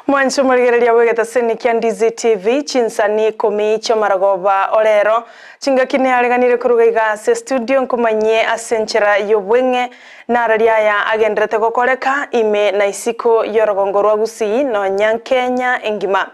Mwanche omorigereria bw'egetaseni kia Ndizi TV, chinsani ikomi chi'omaragoba orero, chingaki neareganire koruga iga ase estudio nkomanyie ase enchera y'obweng'e nararia aya agenderete gokoreka ime na isiko y'orogongo rwa Gusii nonya Kenya engima.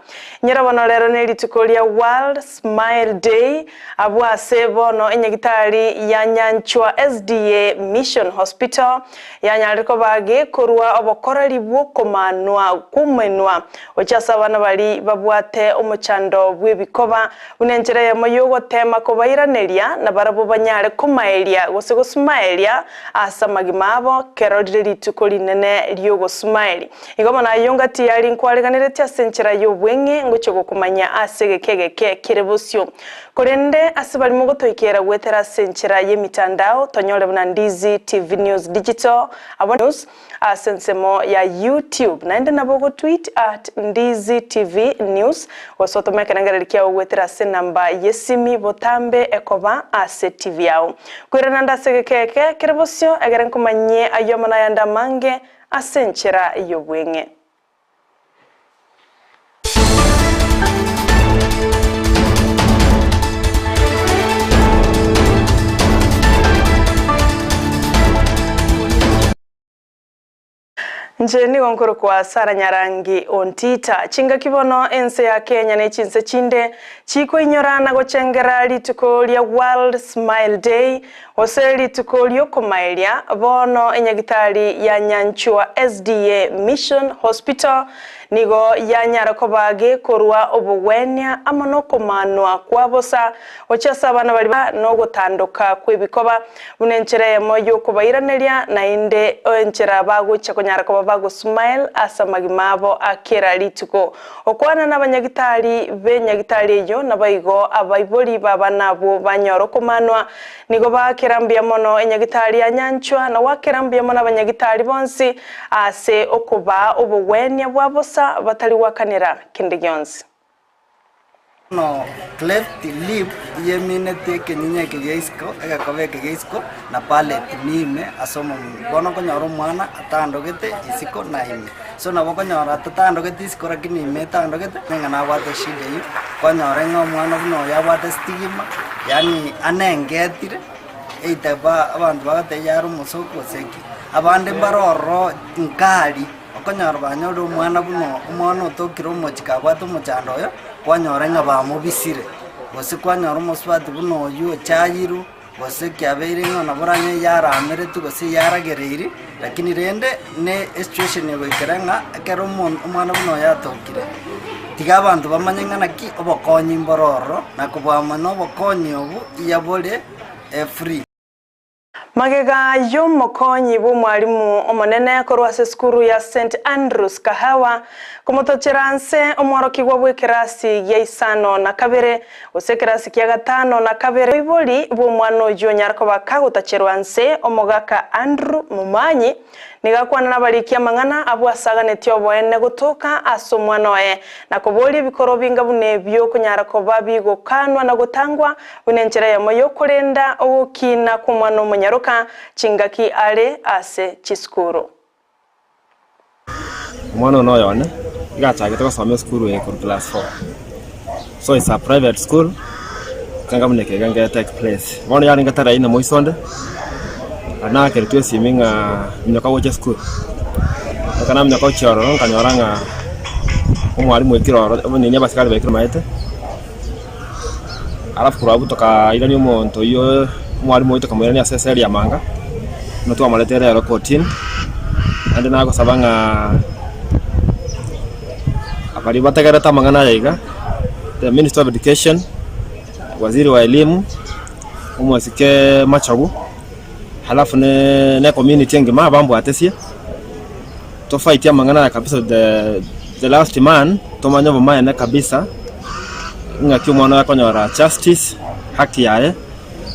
Nyora bono rero nerituko ria World Smile Day abwo ase bono enyagitari ya Nyanchwa SDA Mission Hospital Yanyarire koba gekorua obokoreri bw'okomanwa kw'omenwa gochia ase abana baria babwate omochando bw'ebikoba, buna enchera eyemo y'ogoteema kobairaneria, na barabwo banyare komaeria gose gosumaeria ase amagima abo kero rire rituko rinene ri'ogosumaeria. Igo bono ayio ngati yaria nkwareganeretie ase enchera y'obweng'e ngochia gokomanyia ase egeka egeke kere bosio. Korende ase baria mogotoikera goetera ase enchera y'emitandao, tonyore buna Ndizi TV News Digital, abwo News ase ensemo ya YouTube. Naende nabo ogotweet at Ndizi TV News gose otome ekerengererio kiao goetera ase enamba y'esimi botambe ekoba ase TV yao. Koirana nde ase egeka eke kere bosio egere nkomanyie ayio amo nayande amange ase enchera y'obweng'e. Inche nigo nkorokwa Sara Nyarangi Ontita. Chingaki bono ense ya Kenya ne chinse chinde chikoinyora na gochengera rituko ria World Smile Day Gose rituko ri'okomaeria, bono enyagitari ya Nyanchwa SDA Mission Hospital nigo yanyara koba gekorua obogwenia amo nokomanwa kwa bosa gochia ase abana baria nogotandoka kw'ebikoba buna enchera eyemo y'okobairaneria naende enchera bagochia konyara koba bagosmile ase amagima abo a kera rituko. Okwana nabanyagitari b'enyagitari eyio naboigo abaibori b'abana abwo banyora okomanwa Nigo baakera mbuya mono enyagitari ya nyanchwa, na goakera mbuya mono abanyagitari bonsi ase okobaa obogwenia bwa bosa batari goakanera kende gionsi. Bono cleft lip iyemineti ekenyinya eke gia isiko, egekoba eke gia isiko, na palate niime ase omomura. Bono okonyora omwana atandogete isiko na ime. So nabo okonyora atatandogeti isiko lakini ime etandogete, ng'a nabwate eshida eywo, kwanyora ng'a omwana buna oyo abwate stigma, yaani anengetire, either ba abanto bagoteba yare omosooku gose ki. Abande mbare ororo nkari, okonyora banyorire omwana buna omwana otokire omochie kabwate omochando oyo, kwanyora ng'a bamobisire, gose kwanyora omosubati buna oywo ochayirwe. Gose kiabeire ng'a nabo oranye yarameretwe gose yaragereiri, lakini rende ne esituesheni egoikera ng'a ekero omon omwana buna oyo atokire, tiga abanto bamanye ng'a naki obokonyi mboro ororo, na kobua mono obokonyi obwo iya bore free. Magega y'omokonyi bw'omwalimu omonene korwa ase esukuru ya St Andrews Kahawa komotochera nse omworokigwa bw'ekerasi gia isano na kabere Gose ekerasi kia gatano na kabere oibori bw'omwana oyio onyare koba kagotacherwa nse, omogaka Andrew Momanyi nigo akwana nabariki amang'ana abwo asaganetie oboene gotoka ase omwana oye, na koboria ebikoro binga buna ebio konyara koba bigokanwa na gotangwa buna enchera eyemo y'okorenda ogokina kw'omwana omonyaroka chingaki are ase chisukuru. Omwana one oyo one iga achagete gosoma esukuru eye korwa class four, so it's a private school, ekanga buna eke iga nge take place. Bono yarenge tarehe ine moiso onde, nakeretwe esimi ng'a minyoka gocha esukuru, ekero naminyoka gochia ororo nkanyora ng'a omwalimu oikire ororo nini abasikari baikire maete, alafu korwa abwo tokairania omonto oyio omwalimu oyio tokamoirania ase eseri ya manga, buna twamoretire ero kotini, naende nagosaba ng'a baria bategerete amang'ana aya iga, the minister of education, waziri wa elimu, omosike Machogu, alafu ne ne ecommunity engima bambwatesie, tofightie amang'ana aya kabisa the the last man, tomanye obomaene kabisa, ng'aki omwana oyo akonyora justice, haki yaye,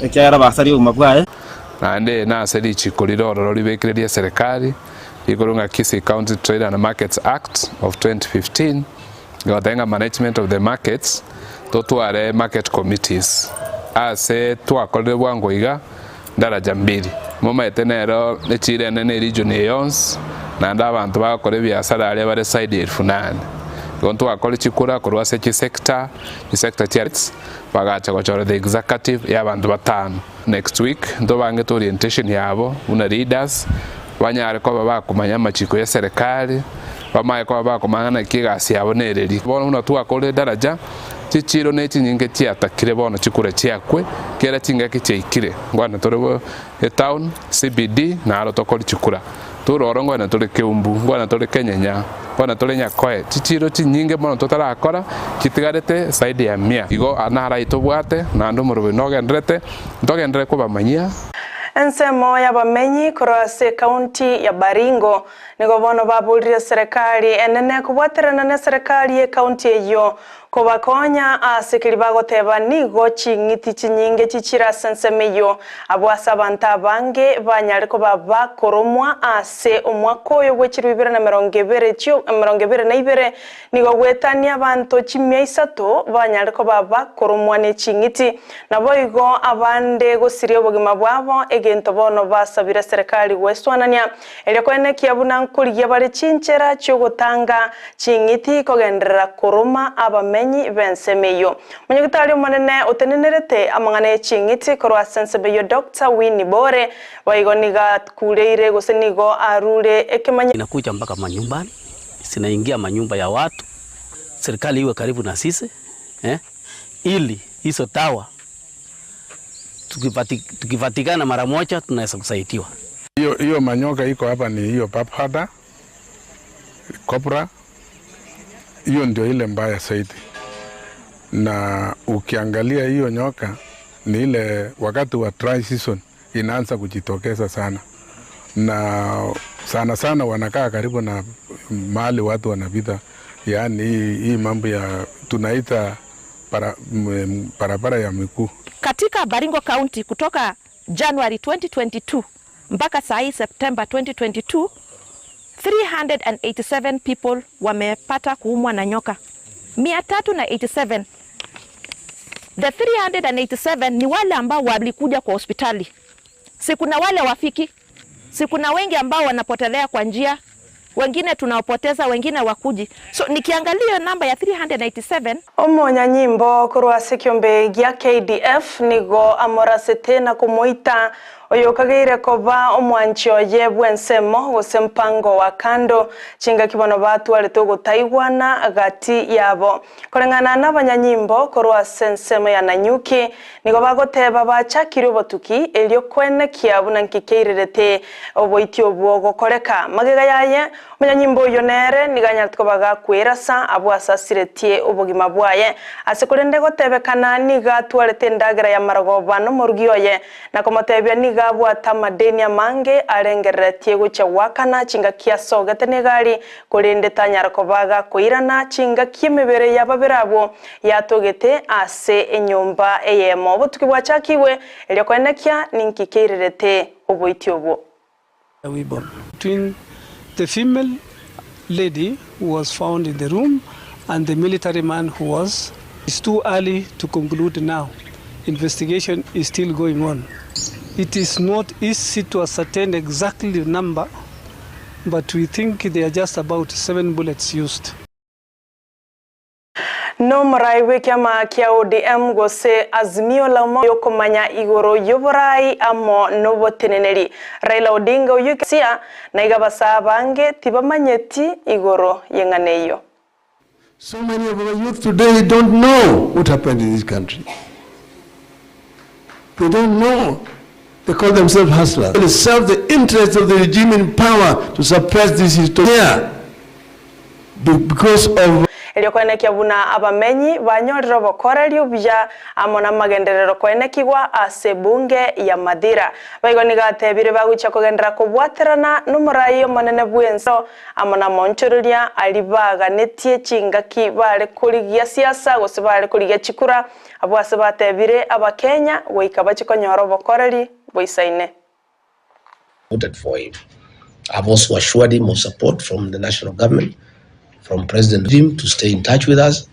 ekiagera basaria obogima bwaye. Naende nase richiko rire ororo ribekire ri'eserekari, rikorwa ng'a Kisii County Trade and Markets Act of 2015, egoteba ng'a management of the markets, totware market committees ase twakorire bwango iga daraja mbili. Momaete nero echiro enene eregion eye yonsi, naende abanto bagokora ebiasara aria bare saidi ya elfu nane. Igo ntwakore chikura korwa ase chisector, chisector chia bagacha gochora the executive ya abanto batano. Next week ntobangete orientation yabo buna leaders, banyare koba bakomanya amachiko ya eserekari, bamanye koba bakomanya naki egasi yabo nereri. Bono buna twakorire edaraja, chichiro ne chinyinge chiatakire bono chikura chiakwe, kera chingaki chiaikire, nkwane tore bo etown, CBD, naro tokori chikura. Tore oro nkwane tore Keumbu, nkwane tore Kenyenya, nkwane tore Nyakoe, chichiro chinyinge mono totarakora, chitigarete zaidi ya mia. Igo naro ayio tobwate, naende omoroberi nogenderete, ntogenderere kobamanyia. Ensemo y'abamenyi korwa ase ekaunti ya Baringo nigo bono baborire serikali enene kobwaterana neserikali y'ekaunti eyio Kobakonya ase keria bagoteba nigo ching'iti chinyinge chichire ase ensemo eyio, abwo ase abanto abange banyare koba bakoromwa ase omwaka oyo bwe chilifu ibere na emerongo ebere chio emerongo ebere na ibere, nigo goetania abanto chimia isato banyare koba bakoromwa ne ching'iti. Naboigo abande gosiria obogima bwabo, egento bono basabire serikali goeswanania Erio koenekia buna nkorigia bare chinchera chi'ogotanga ching'iti kogenderera koroma abamenyi b'ensemo eyio. Omonyagitari omonene otenenerete amang'ana ye ching'iti korwa ase ensemo eyio Doctor Winnie Bore boigo nigo akureire gose nigo arure ekemanyerero. Inakuja mpaka manyumbani, zinaingia manyumba ya watu, serikali iwe karibu na sisi eh, ili hizo dawa tukipatikana mara moja tunaweza kusaidiwa. Hiyo hiyo manyoka iko hapa ni hiyo paphata cobra, hiyo ndio ile mbaya zaidi. Na ukiangalia hiyo nyoka ni ile wakati wa dry season inaanza kujitokeza sana, na sana sana wanakaa karibu na mahali watu wanapita, yaani hii, hii mambo ya tunaita para, barabara ya miguu. Katika Baringo County kutoka January 2022 mpaka saa hii September 2022, 387 people wamepata kuumwa na nyoka 387. The 387 ni wale ambao walikuja kwa hospitali, si kuna wale wafiki, si kuna wengi ambao wanapotelea kwa njia, wengine tunawapoteza, wengine wakuji. So nikiangalia namba ya 387 Omonyanyimbo korwa ase ekiombe gia KDF nigo amorasete na komoita oyokageire koba omwanchi oye bw'ensemo gose mpango wa kando chingaki bono batwarete ogotaigwana gati yabo. Koreng'ana n'abanyanyimbo korwa ase ensemo ya Nanyuki nigo bagoteba bachakire obotuki erio koenekia buna nki keirerete oboiti obwo gokoreka. Magega yaye, omonyanyimbo oyio nere nigo anyarete koba gakwerasa abwo ase asiretie obogima bwaye. Ase korende gotebekana nigo atwarete endagera ya marogoba nomorugi oye na komotebia nigo abwate amadeni amange arengereretie gochia goakana chingaki asogete negari korende tanyara koba gakoirana chingaki emebere ya babere abwo yatogete ase enyomba eyemo. Obotuki bwachakigwe erio koenekia ninki keirerete oboiti obwo. Between the female lady who was found in the room and the military man who was It's too early to conclude now. Investigation is still going on. It is not easy to ascertain exactly the number, but we think there are just about seven bullets used. Nomorai bw'ekiama kia ODM gose Azimio la Umoja yokomanya igoro y'oborai amo noboteneneri Raila Odinga oyio sia na iga abasaa abange tibamanyeti igoro y'eng'ana eyio. So many of our youth today don't know what happened in this country. They don't know. They call themselves hustlers. They serve the interests of the regime in power to suppress this history. Here, because of Erio koenekia buna abamenyi banyorire obokoreri obuya amo namagenderero koenekigwa ase ebunge ya Mathira. Boigo nigo atebire bagochia kogenderera kobwaterana nomorai omonene bw'ense amo namonchoreria aria baganetie chingaki bare korigia siasa gose bare korigia chikura, abwo ase batebire Abakenya goika bachie konyora obokoreri boisaine. voted for him. I've also assured him of support from the national government, from President Jim to stay in touch with us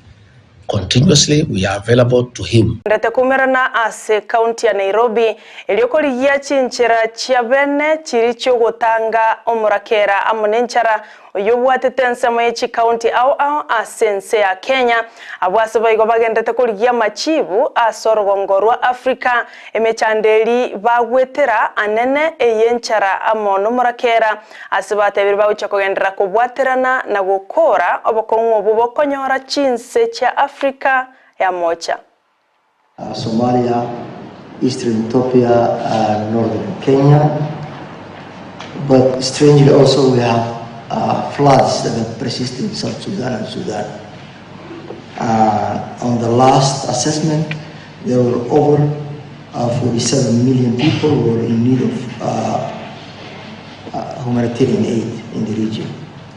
continuously. We are available to him. Ndete koumerana ase county ya Nairobi erio korigia chinchera chia bene chiria chiogotanga omorakera amo nenchara. Oyio obwatete ensemo ye chikaunti ao ao ase ense ya Kenya. Abwo ase boigo bagenderete korigia amachibu ase orogongo rwa Africa, emechando eri bagwetera anene ey'enchara amo nomorakera, ase batebire bagochia kogenderera kobwaterana na gokora obokong'u obwo bokonyora chinse chia Africa ya mocha. Somalia, Eastern Ethiopia and Northern Kenya. But strangely also we have uh, floods that have persisted in South Sudan and Sudan. Uh, on the last assessment, there were over uh, 47 million people who were in need of uh, uh, humanitarian aid in the region.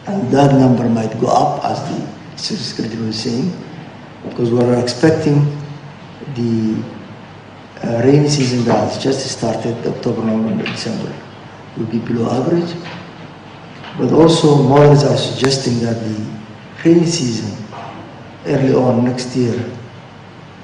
And that number might go up, as the Secretary was saying, because we are expecting the uh, rainy season that has just started, October, November, December, will be below average. But also models are suggesting that the rainy season early on next year,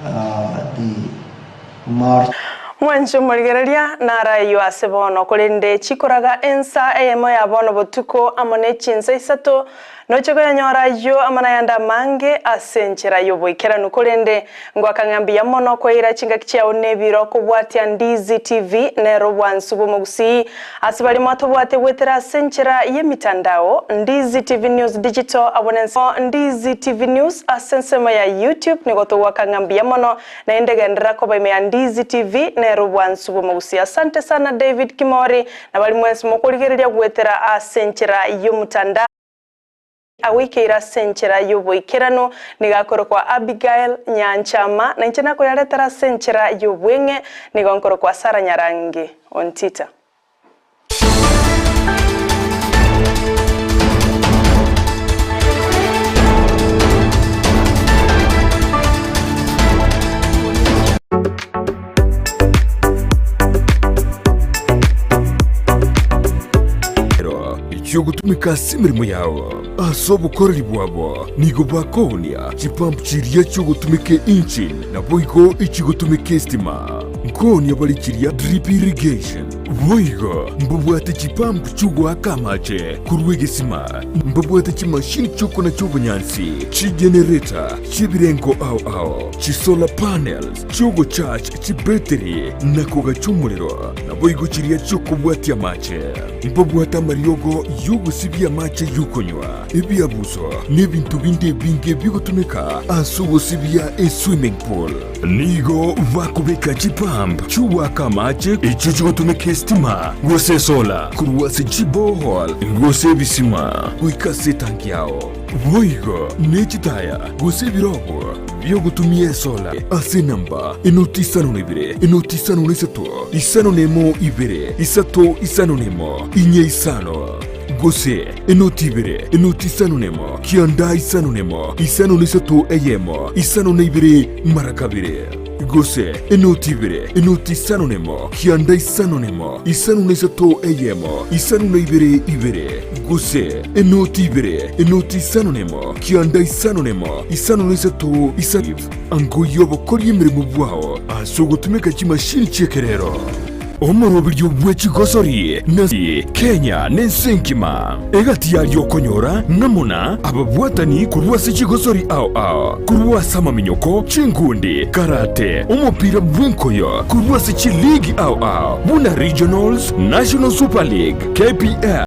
uh, the March Mwanche omorigereria naro ayio ase bono, korende chikoraga ensa eyemo ya bono botuko amo ne chinsa isato, noche koyanyora ayio amo nayande amange ase enchera y'oboikeranu. Korende ngoaka ng'a mbuya mono koira chingaki chiao nebiro kobwatia Ndizi TV nero obwansu bw'omogusii ase baria mwatobwate goetera ase enchera y'emitandao Ndizi TV News Digital abwo nense Ndizi TV News ase ensemo ya YouTube nigo togoaka ng'a mbuya mono Naende genderera koba ime ya Ndizi TV nere obwansu bw'omogusia. Asante sana David Kimori na baria mwensi mokorigereria goetera ase enchera y'omotandao agoikeire ase enchera y'oboikeranu. Nigo akorokwa Abigail Nyanchama na inche nakoyaretera ase enchera y'obweng'e nigo nkorokwa Sarah Nyarangi Ontita. Echiogotumeka ase emeremo yao. Ase obokoreri bwabo nigo bakoonia chipump chiria chiogotumeka engine, naboigo echigotumeka estima. Nkoonia bare chiria drip irrigation. Boigo mbabwate chipampu chi'ogoaka amache korwa egesima, mbabwate chimashini chi'okonacha obonyansi, chigenereta chi'ebirengo ao ao, chisolar panels chi'ogocharge chibetiri na kogacha omorero, naboigo chiria chi'okobwatia amache. Mbabwate amariogo y'ogosibia amache y'okonywa, ebiabuso, na ebinto binde ebinge bigotumeka ase ogosibia eswimming pool. Nigo bakobeka chipump chi'ogoaka amache echio chigotumeka esitima gose esola korwa ase chiborehole gose ebisima goika ase etanki yao. Boigo ne chitaya gose ebirogo bi'ogotumia esola ase enamba enoti isano na ibere, enoti isano na isato, isano na emo ibere, isato isano na emo, inye isano. Gose enoti ibere, enoti isano nemo, kianda isano nemo, isano na isato eyemo, isano na ibere mara kabere. Gose enoti ibere, enoti isano nemo, kianda isano nemo, isano na isato eyemo, isano na ibere ibere. Gose enoti ibere, enoti isano nemo, kianda isano nemo, isano na isato isa Ango y'obokoria emeremo bwao ase ogotumeka chimashini chi'ekerero. Omoroberio bwe chigosori na Kenya nense engima. Egati yaria okonyora ng'amo na ababwatani korwa ase chigosori ao ao, korwa ase amaminyoko, chinkundi, karate, omopira bw'enkoyo, korwa ase chiligi ao ao buna Regionals, National Super League, KPL.